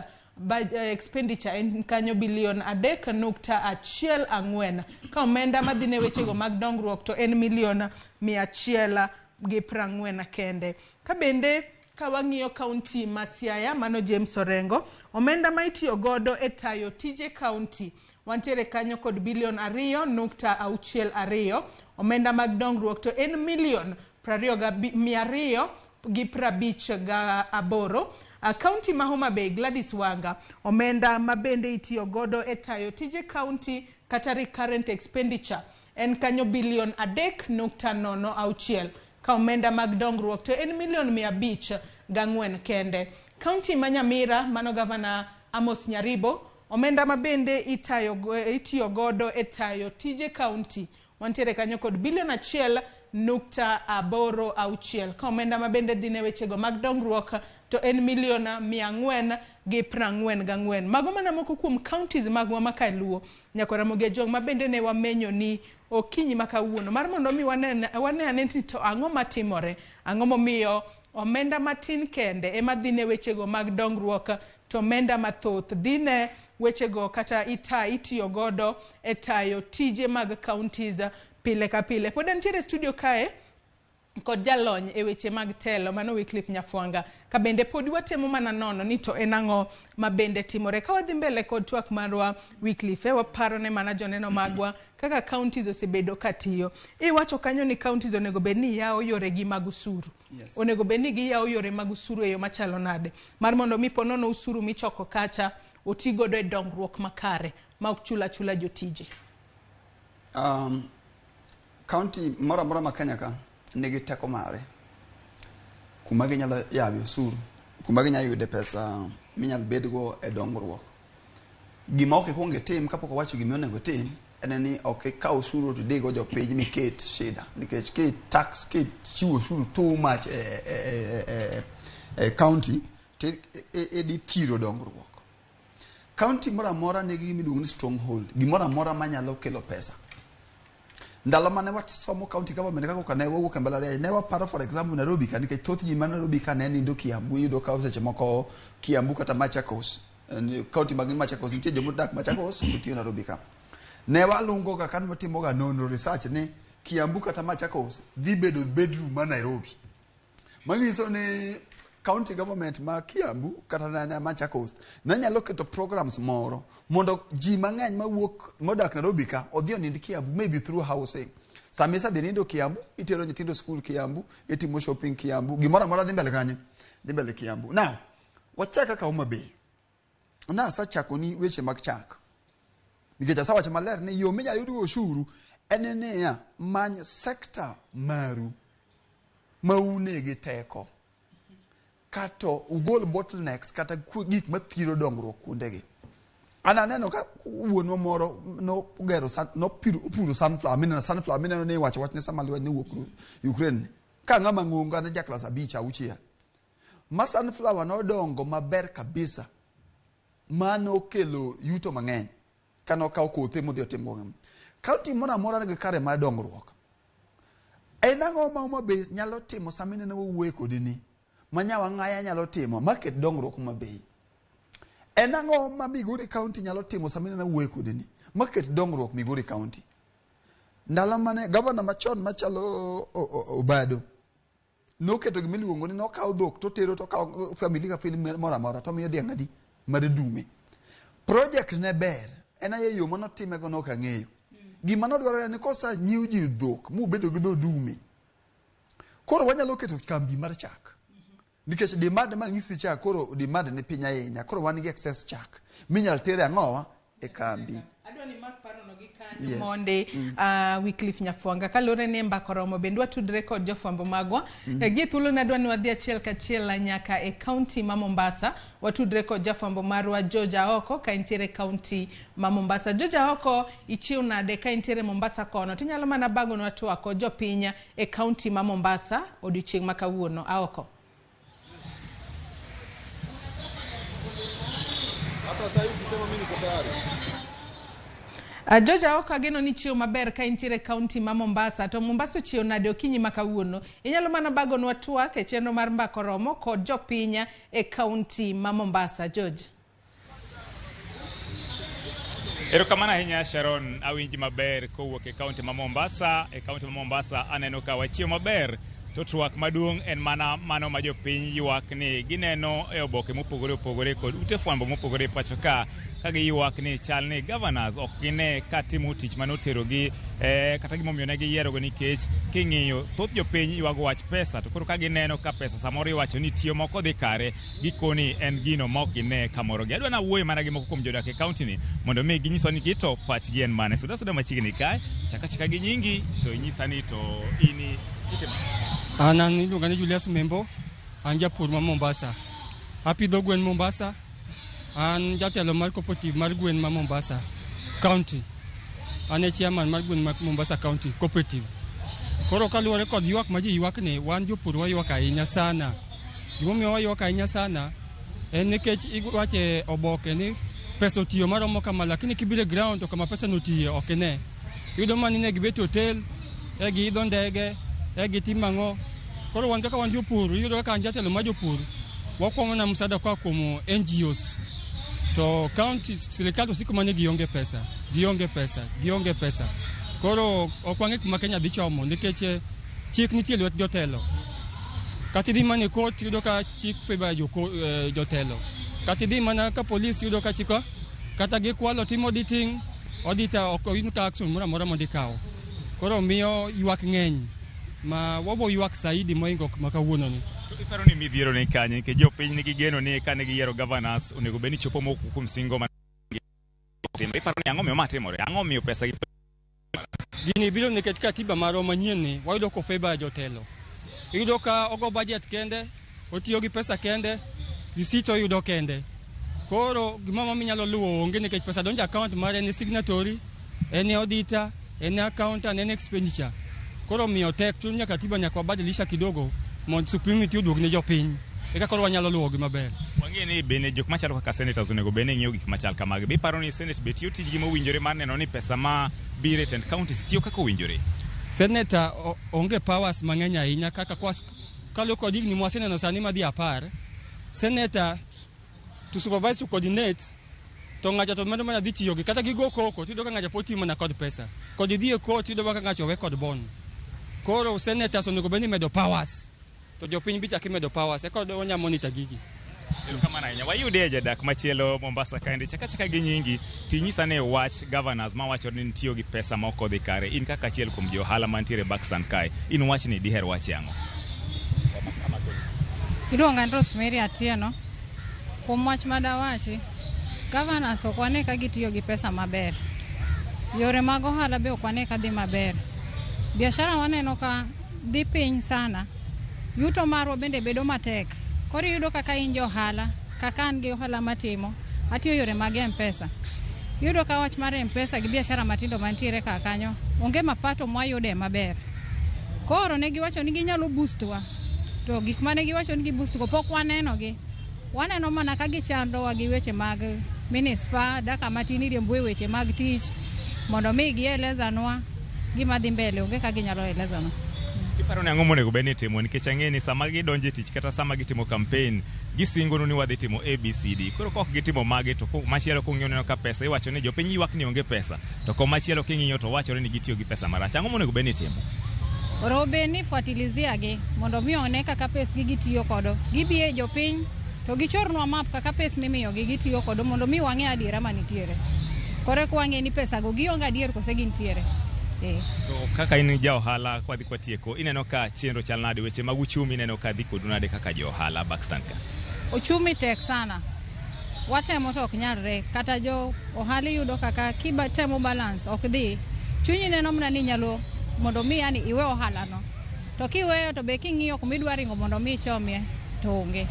expenditure en kanyo bilion 3.14, ka omenda madhi ne wechego mag dongruok to en milion 140 kende. Ka bende ka wang'iyo county ma Siaya, mano James Orengo, omenda ma itiyo godo e tayo tije county wantiere kanyo kod bilion 2.62. Omenda mag dongruok to en milion 258. County ma Homa Bay, Gladys Wanga, omenda ma bende itiyo godo e tayo tije county kata recurrent expenditure en kanyo bilion 3.06, ka omenda mag dongruok to en milion 504 kende. County ma Nyamira, mano Governor Amos Nyaribo, omenda ma bende itiyo godo e tayo tije county wantiere kanyo kod bilion 1.86, ka omenda ma bende dhi ne wechego mag dongruok to en milion 444. Mago mana moko kuom counties magwa ma kaluo nyako Ramogi Ajwang' ma bende ne wamenyo ni okinyi ma kawuono mar mondo mi wane ane ni to ang'o matimore, ang'o momiyo omenda matin kende ema dhi ne wechego mag dongruok To omenda mathoth dhi ne wechego kata itiyo godo e tayo tije mag counties pile ka pile. Pod antiere e studio kae kod jalony e weche mag telo mano Wycliffe Nyafwanga, ka bende pod watemo mana nono ni to en ang'o ma bende timore. Ka wadhi mbele kod twak marwa Wycliffe, waparo ne mana joneno magwa kaka counties osebedo katiyo. Iwacho kanyo ni counties onego bed ni yawo yoregi mag osuru. Yes. Onego bed ni giyawo yore mag osuru e yo machalo nade mar mondo mi po nono osuru michoko kacha oti godo e dongruok makare ma ok chula chula jotije. County moro amora ma Kenya ka nigi teko mare kuma ginyalo yawe osuru, kuma ginyalo yude pesa minyalo bedgo e dongruok. Gima ok ikwong itim kapok owacho gima onego itim en ni ok ikaw osuru to idhigo jopiny miket shida, nikech ki tax kichiwo osuru too much e county to idhi thiro dongruok. County moro amora nigi gima iluongo ni stronghold, gimoro amora manyalo kelo pesa. Ndalo mane wasomo county government kaka ne wawuok e mbalariany, ne waparo for example Nairobi ka, nikech thoth ji ma Nairobi ka ne nindo Kiambu, iyudo ka seche moko Kiambu kata Machakos, county mag Machakos, nitie jomodak Machakos to tiyo Nairobi ka. Ne walungo ga kane watimo ga nonro research ni Kiambu kata Machakos dhi bedo bedroom ma Nairobi. Manyiso ni county government ma Kiambu kata na Machakos ne nyalo keto programs moro mondo ji mang'eny mawuok modak Nairobi ka odhi onind Kiambu, maybe through housing. Sama isedhi nindo Kiambu, itero nyithindo school Kiambu, itimo shopping Kiambu, gimoro amora dhi mbele kanye? Dhi mbele Kiambu. Now, wachak kaka Homa Bay. Nasachako ni weche mag chak. Nikech asewacho maler ni yo minyalo yudgo osuru en niya, many sector maru ma une gi teko kato ugol bottlenecks kata gik mathiro dongruok kuondegi. An aneno ka wuonwa moro nogero nopuro sunflower, mineno sunflower mineno ni iwacho wach ne sama lweny ne wuok Ukraine. Ka ng'ama ng'ongo an ja klas 5 6. Ma sunflower nodongo maber kabisa ma nokelo yuto mang'eny kano kawo kothe modhi otimo go. County moro amora nigi kare mar dongruok. En ang'o ma Homa Bay nyalo timo sama ineno wawuoye kodi ni? Ma Nyawang'aya nyalo timo maket dongruok Homa Bay. En ang'o ma Migori County nyalo timo sama ineno wuoye kodi ni? Maket dongruok Migori County. Ndalo mane gavana machon machalo Obado noketo gima iluongo ni nokawo dhok totero tokawo family ka family moro amora tomiyo dhiang' adi mar dume. Project ne ber, en aye yo manotimego nok ang'eyo. Gima nodwarore ni kosenyiew ji dhok mubedo gi dho dume, koro wanyalo keto kambi mar chak. Nikech demand mang'isi chak koro demand ni piny ahinya, koro wan gi excess chak minyal tere ang'owa e kambi. Adwa ni mak parono gi kanyo. Yes. Mondi Wycliffe Nyafwanga kaluwore ni mbaka oromo bende watudre kod jofwambo magwa. Gi thuolo ne adwa ni wadhi achiel kachiel nyaka e county ma Mombasa, watudre kod jafwambo marwa George Aoko ka entiere county ma Mombasa. George Aoko, ichiew nade ka entiere Mombasa kono? Tinyalo mana bagonwa twak kod jopiny e county ma Mombasa odiochieng' ma kawuono. Aoko. George Aoko, ageno ni chiew maber ka intiere county ma Mombasa. To Mombasa ochiew nade okinyi ma kawuono? Inyalo mana bagonwa twak e chenro mar Mbaka Oromo kod jopiny e county ma Mombasa. George. Erokamano ahinya Sharon, awinji maber kowuok e county ma Mombasa. E county ma Mombasa aneno ka wachiew maber, to twak maduong' en mana mano ma jopiny ywak ni gineno e oboke mopogore opogore kod ute fwambo mopogore e pacho ka, ka giywak ni chal ni governors ok gine ka timo tich manoterogi kata gimomiyo ne giyierogo, nikech king'iyo thoth jopiny ywago wach pesa, to koro ka gineno ka pesa samoro iwacho ni tiyo moko dhi kare, gikoni en gino ma ok gine kamoro gi. Adwa nawuoyo mana gi moko kuom jodak e county ni mondo mi ginyiswa ni gito pachgi en mane. Suda suda machiegni kae, chaka chaka gi nyingi to inyisa ni to ini itimo. An iluonga ni Julius Membo, an japur ma Mombasa. Apidho gwen Mombasa, an jatelo mar cooperative mar gwen ma Mombasa County. An e chairman mar gwen ma Mombasa County Cooperative. Koro kaluwore kod ywak ma ji ywak ni, wan jopur waywak ahinya sana. Gimomiyo waywak ahinya sana en nikech iwache oboke ni pesa otiyo maromo kama, lakini kibiro e ground to kama pesa notiye ok ine. Iyudo mana ni ne gibet e hotel, e giidho ndege, e gitimo ang'o. Koro wan kaka wan jopur, iyudo kaka an jatelo mar jopur, Wakwayo mana msaada koa kuom NGOs. To county sirikal to siko mana ni gionge pesa, gionge pesa, gionge pesa. Koro ok wang'e kuma Kenya dhi chomo nikech chik nitie e lwet jotelo. Kata idhi mana e court iyudo ka chik favor jotelo. Kata idhi mana ka polis iyudo ka chik kata gikwalo timo auditing, auditor ok oyud ka action moro amora mondo ikaw. Koro miyo ywak ng'eny ma wabo ywak saidi mohingo ma kawuono ni. To iparo ni midhiero ni kanye nikech jopiny nigi geno ni kane giyiero governors onego bed ni chopo moko kuom singo ma timo. Iparo ni ang'o miyo ma timore? Ang'o miyo pesa gi Gini biro nikech katiba marwa manyien ni wayudo ko favor jotelo. Iyudo ka ogo budget kende, otiyo gi pesa kende, receipt oyudo kende. Koro gimoro minyalo luwo onge nikech pesa donjo account mare en signatory, en auditor, en accountant, en expenditure. Koro miyo tek chuny nyaka katiba nyaka wabadilisha kidogo mondo supremacy oduog ne jopiny. Eka koro wanyalo luwo gi maber. Wang'e ni bende jok machalo kaka senators onego bed ni ng'iyo gik machal kamagi. Be iparo ni senate be tiyo tijgi mowinjore mar neno ni pesa ma biro e tend counties tiyo kaka owinjore? Senator onge powers mang'eny ahinya kaka kaluwore kod higni mwaseneno sani madhi 10. Senator to supervise to coordinate to ng'ato to medo mana dhi tiyo gi kata gigo koko tiyudo ka ng'ato pod tiyo mana kod pesa. Kod idhi e court tiyudo ka ng'ato owe kod bond. Koro senators onego bed ni imedo powers. To jopiny be chak imedo powers eka wanya monitor gigi. Erokamano ahinya. Wayude e jadak machielo Mombasa kaendi. Chak achaka gi nyingi tinyisa ne wach governors mawacho ni nitiyo gi pesa ma ok odhi kare. In kaka achiel kuom jo ohala mantiere Buxton kae, in wachni diher wache ang'o? Iluonga ni Rosemary Atieno. Kuom wach madawachi, governors ok wane ka gitiyo gi pesa maber. Yore mag ohala be ok wane ka dhi maber. Biashara waneno ka dhi piny sana. Yuto marwa bende bedo matek. Koro iyudo kaka in ja ohala, kaka an gi ohala matimo, atiyo yore mag M-Pesa. Iyudo ka wach mar M-Pesa gi biashara matindo mantiere kar kanyo, onge mapato mwayude maber. Koro ne giwacho ni ginyalo boost wa. To gik mane giwacho ni giboost go pok waneno gi. Waneno mana ka gichandowa gi weche mag minispa, dakika matin iriembo e weche mag tich, mondo mi gielezanwa gima dhi mbele, onge kaka ginyalo elezanwa. Iparo ni ang'o monego bed ni itimo nikech ang'e ni sama gidonjo e tich kata sama gitimo campaign gisingonu ni wadhi timo ABCD. Koro kok gitimo magi to machielo kung'iyo neno ka pesa iwacho ni jopiny ywak ni onge pesa to komachielo king'iyo to wachore ni gitiyo gi pesa marach. Ang'o monego bed ni itimo? Oro bed ni fuatilizia gi mondo mi one kaka pesgi gitiyo kodo. Gibi e jopiny to gichornwa map kaka pes mimiyogi gitiyo kodo mondo mi wang'e adiera manitiere. Koro eka wang'e ni pesago gionge adier kose gintiere. To kaka in ja ohala kwadhi kwatieko, ineno ka chenro chal nade, weche mag uchumi ineno ka dhi kodu nade kaka jo ohala Buxton ka? Uchumi tek sana. Watemo to ok nyalre. Kata jo ohala iyudo kaka kibatemo balance ok dhi. Chunyi neno mana ni nyalo mondo mi yani iwe ohala no. To kiweyo to be king'iyo kuma idwa ringo mondo mi ichomie to onge.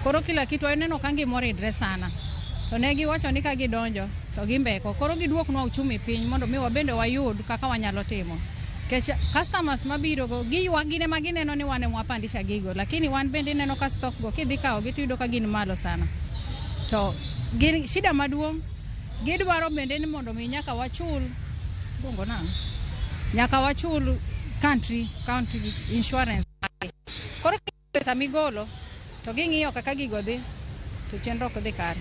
Koro kila kitu aneno ka ngima oridre sana. To ne giwacho ni ka gidonjo to gimbeko. Koro giduoknwa uchumi piny mondo mi wabende wayud kaka wanyalo timo. Nikech customers mabiro go giywak gin ema gineno ni wan ema wapandisha gigo, lakini wan bende ineno ka stock go kidhi kawogi tiyudo ka gin malo sana. To gin shida maduong' gidwaro bende ni mondo mi nyaka wachul iluongo nang'o? Nyaka wachul country insurance. Koro pesa migolo to ging'iyo kaka gigo dhi to chenro ok dhi kare.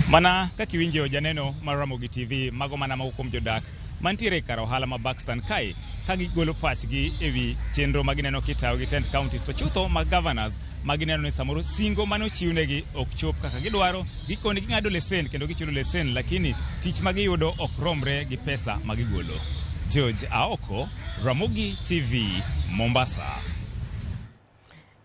Mana kaka iwinjo janeno mar Ramogi TV, mago mana moko kuom jodak mantiere e kar ohala ma Buxton kae ka gigolo pachgi ewi chenro ma gineno kitayo gi tend counties to chutho mag governors ma gineno ni samoro singo mane ochiwnegi ok chop kaka gidwaro. Gikone ging'ado lesen kendo gichulo lesen, lakini tich ma giyudo ok romre gi pesa ma gigolo. George Aoko, Ramogi TV, Mombasa.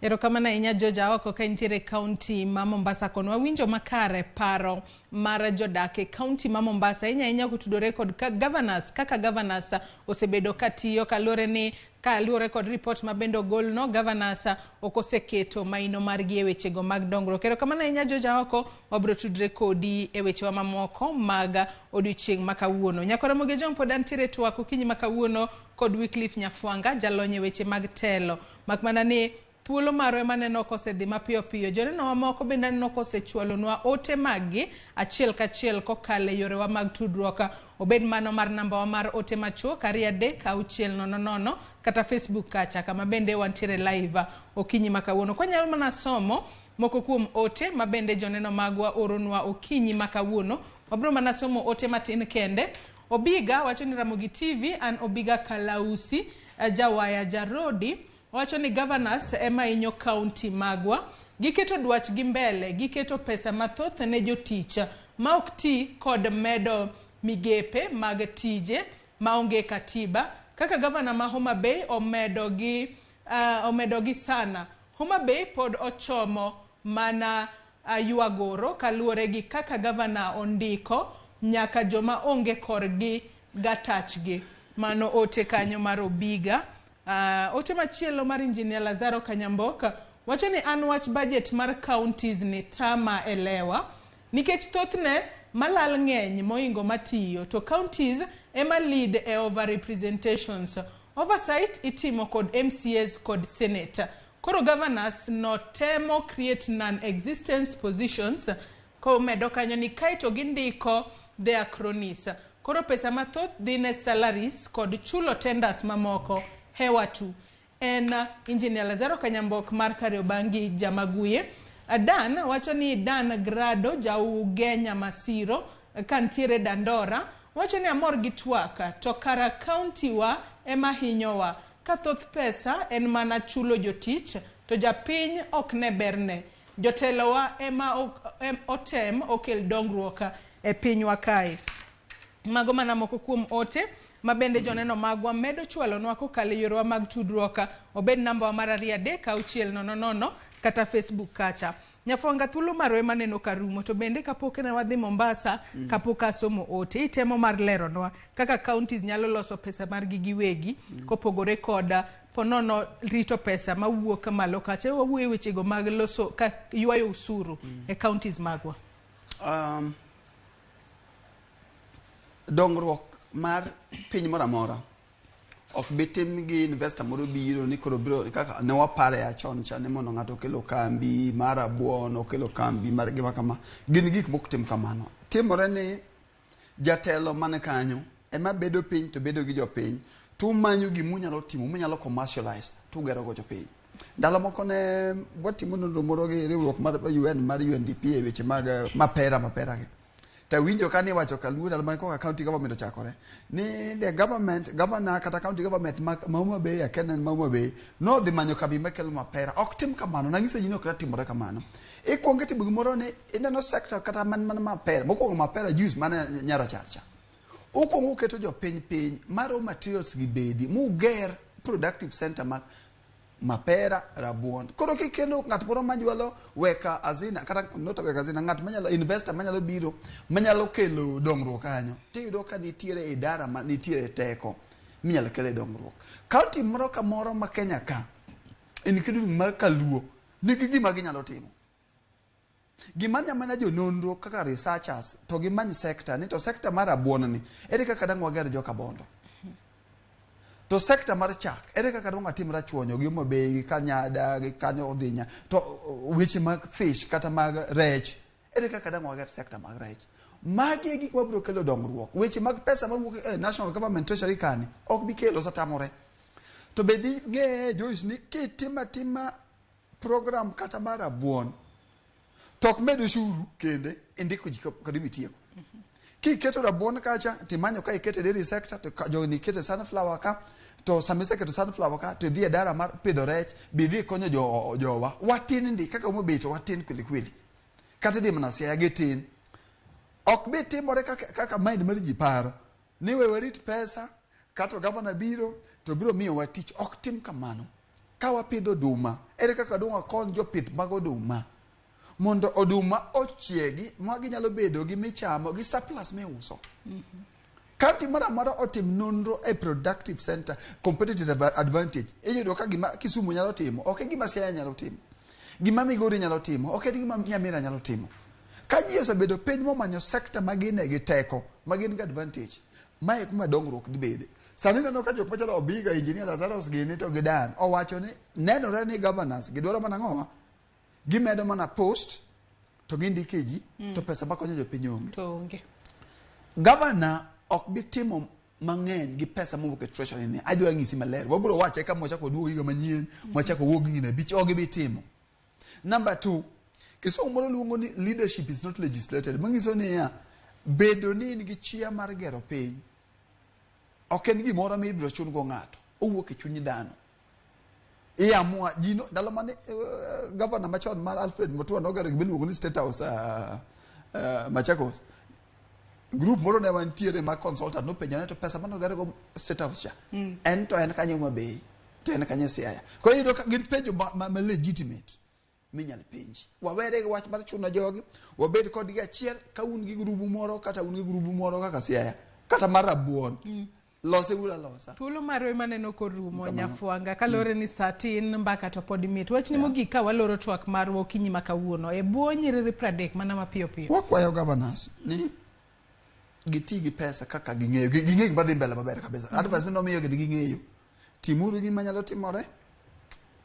Erokamano ahinya George Aoko ka intiere e kaunti ma Mombasa kono. Wawinjo makare paro mar jodak e kaunti ma Mombasa ahinya ahinya kotudore kod governors, kaka governors osebedo katiyo kaluwore ni kaluwore kod report ma bende ogolno, governors ok oseketo maino margi e wechego mag dongruok. Erokamano ahinya George Aoko, wabiro tudre kodi e wechewa mamoko mag odiochieng' ma kawuono. Nyakora Ramogi Ojwang' pod antiere twak okinyi ma kawuono kod Wycliffe Nyafwanga, jalony e weche mag telo. Mak mana ni Thuolo marwa ema aneno kosedhi mapiyo piyo. Joneno mamoko bende aneno kosechwalonwa ote maggi achiel kachiel kokalo e yorewa mag tudruok. Obed mano mar nambawa mar ote machuok 23600 kata Facebook kacha kama bende wantiere live okinyi ma kawuono. Kwanyalo mana somo moko kuom ote ma bende joneno magwa oronwa okinyi ma kawuono. Wabiro mana somo ote matin kende. Obiga wacho ni Ramogi TV, an Obiga Kalausi, Jawaya Jarodi, wacho ni governors ema hinyo kaunti magwa. Giketo dwachgi mbele, giketo pesa mathoth ne jotich ma ok ti kod medo migepe mag tije maonge katiba. Kaka gavana ma Homa Bay omedo gi sana. Homa Bay pod ochomo mana ywagoro kaluwore gi kaka gavana ondiko nyaka joma onge korgi gatachgi. Mano ote kanyo mar Obiga. Ote machielo mar Engineer Lazaro Kanyamboka wacho ni an wach budget mar counties ni tama elewa nikech thothne malal ng'eny moingo matiyo to counties ema lead e overrepresentations. Oversight itimo kod MCAs kod Senate. Koro governors no temo create non-existence positions komedo kanyo ni kaeto gindiko their cronies. Koro pesa mathoth dhi ne salaries kod chulo tenders mamoko hewa tu. En Engineer Lazaro Kanyambok mar Kariobangi Jamaguye. Dan wacho ni Dan Grado Jaugenya Masiro kantiere Dandora wacho ni amor gi twak to kara kaunti wa ema hinyowa ka thoth pesa en mana chulo jotich to japiny ok ne berne. Jotelowa ema otem okel dongruok e pinywa kae. Mago mana moko kuom ote ma bende joneno magwa medo chwalonwa kokalo e yorewa mag tudruok, obed nambawa mar 23600 kata Facebook kacha. Nyafwanga, thuolo marwa ema neno karumo, to bende kapok ne wadhi Mombasa, kapok asomo ote, itemo mar leronwa kaka counties nyalo loso pesa margi giwegi kopogore kod ponono rito pesa mawuok malo kacha. Wawuoyo e wechego mag loso ka ywayo usuru e counties magwa. Dongruok mar piny moro amora ok bi tim gi investor moro biro ni koro biro kaka ne wapare ya chon cha ni mondo ng'ato okelo kambi mar rabuon, okelo kambi mar gima kama. Gin gik mok tim kamano. Timore ni jatelo man kanyo ema bedo piny to bedo gi jopiny to umanyo gimunyalo timo munyalo commercialize to ugero go jopiny. Ndalo moko ne watimo nonro moro gi riwruok mar UN mar UNDP e weche mag mapera gi. Tawinjo ka niwacho kaluo ndalo mane koka county government ochakore ni the government governor kata county government ma Homa Bay akia ne en ma Homa Bay nodhi manyo kambi makelo mapera. Ok tim kamano, nang'iso ji ni ok timore kamano. Ikuongo itimo gimoro ni ineno sector kata man mana mapera, mokwongo mapera juice mana nyarachar cha. Ukuongo uketo jopiny piny ma raw materials gi bedi muger productive center ma mapera rabuon. Koro kikelo ng'at moro manyalo weka azina kata not weka azina, ng'at manyalo investor manyalo biro manyalo kelo dongruok kanyo, tiyudo ka nitiere idara ma nitiere teko minyalo kele dongruok. County moro ka moro ma Kenya ka, including mar Kaluo, nigi gima ginyalo timo. Gimanya mana jononro kaka researchers to gimany sector ni to sector mar rabuon ni ere kaka dang' wager joka Bondo. To sector mar chak ere kaka dang' watim Rachuonyo gi Homa Bay gi Kanyada gi kanyo Odhinya. To weche mag fish kata mag rech ere kaka dang' wager sector mag rech. Magi e gik mabiro kelo dongruok. Weche mag pesa mawuok e National Government Treasury kani ok bi kelo osetamore. To be ding'e Joyce ni kitimo atima program kata mar rabuon to ok med ushuru kende indiko ji kod mitieko. Kiketo rabuon kacha timanyo ka ikete dairy sector to joni ikete sunflower ka to sama iseketo sunflower ka to idhi e dara mar pidho rech be idhi konyo jowa. Watin ndi kaka Homa Bay to watin kweli kweli. Kata idhi mana Siaya gitin. Ok bi timore kaka mind mar ji paro ni we warit pesa kato gavana biro to biro miyowa tich. Ok tim kamano. Ka wapidho oduma, ere kaka dong' wakony jopith mag oduma mondo oduma ochiegi ma ginyalo bedo gi michamo gi surplus miuso. County moro amora otim nonro e productive center competitive advantage. Iyudo ka gima Kisumu nyalo timo ok e gima Siaya nyalo timo, gima Migori nyalo timo ok e gima Nyamira nyalo timo. Ka ji osebedo piny momanyo sector ma gine gi teko, ma gin gi advantage, mae kuma dongruok dhi bede. Sani neno ka jok machalo Obiga, Engineer Lazarus gini to gi Dan owacho ni nenore ni governors gidwaro mana ang'owa? Gimedo mana post to gindike ji to pesa makonyo jopiny onge. To onge. Governor ok bi timo mang'eny gi pesa mowuok e treasury ni. Adwa nyisi maler. Wabiro wache ka mwachako duogo higa manyien, mwachako wuok gi abich, ok gibi timo. Number 2, kisungu moro luongo ni leadership is not legislated. Manyiso niya, bedo ni in gi chia mar gero piny, ok en gimoro ma ibiro chun go ng'ato. Owuok e chuny dhano. Iamua, ji no, ndalo mane governor machon mar Alfred Mutua nogero gima iluongo ni State House Machakos. Group moro ne wantiere ma consultant nopenjo ne to pesa mane oger go State House cha. En to en kanyo Homa Bay, to en kanyo Siaya. Koro iyudo ka gin penjo ma legitimate minyal penji. Wawere gi wach mar chuno jogi, wabed kodgi achiel ka un gi grubu moro kata un gi grubu moro kaka Siaya, kata mar Rabuon. Lose uru alosa. Thuolo marwa ema neno korumo Nyafwanga kaluwore ni saa tin mbaka to pod mit. Wachni mogik ka waloro twak marwa okinyi ma kawuono e bwo nyiriri 30 mana mapiyo piyo. Wakwayo governors ni giti gi pesa kaka ging'eyo. Ging'eyo gima dhi mbele maber kabisa. Advice minomiyo gi ging'eyo. Timuru gima nyalo timore.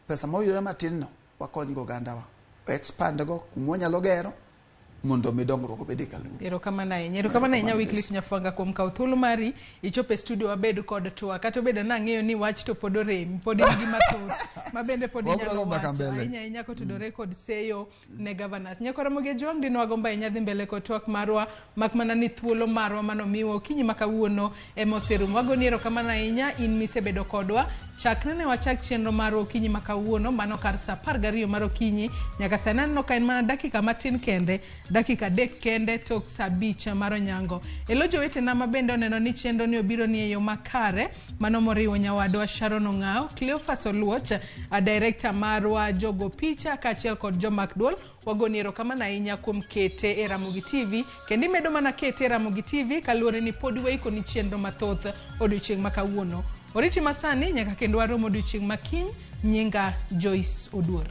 Pesa moyudore matin no, wakony go ogandawa. Expand go kuma wanyalo gero mondo mi dongruok obed e Kaluo. Erokamano ahinya. Erokamano ahinya Wycliffe Nyafwanga kuom kawo thuolo mari ichopo e studio wabed kod twak. Kata obedo ni ang'eyo ni wach to pod oremi, pod in gi mathoth ma bende pod Wabiro inyalo go mbaka wacho mbele. ahinya ahinya kotudore kod seyo ne governors. Nyakwa Ramogi Ojwang' dine wagombo ahinya dhi mbele kod twak marwa mak mana ni thuolo marwa manomiwa okinyi ma kawuono ema oserumo. Wagoni erokamano ahinya in misebedo kodwa chakre ne wachak chenro marwa okinyi ma kawuono mano kar saa 12 mar okinyi nyaka sani aneno ka en mana dakika matin kende, dakika 3 kende tok saa 5 mar onyango. Elo jowetena ma bende oneno ni chenro ni obiro ni e yo makare, mano moriwo nyawadwa Sharon Ong'aw, Cleophas Oluoch, a director marwa jogo picha kaachiel kod jomak duol. Wagoni erokamano ahinya kuom kete e Ramogi TV kendo imedo mana kete e Ramogi TV kaluwore ni pod waikoni chenro mathoth odiochieng' ma kawuono. Oriti masani nyaka kendo warom odiochieng' ma kiny. Nyinga Joyce Oduor.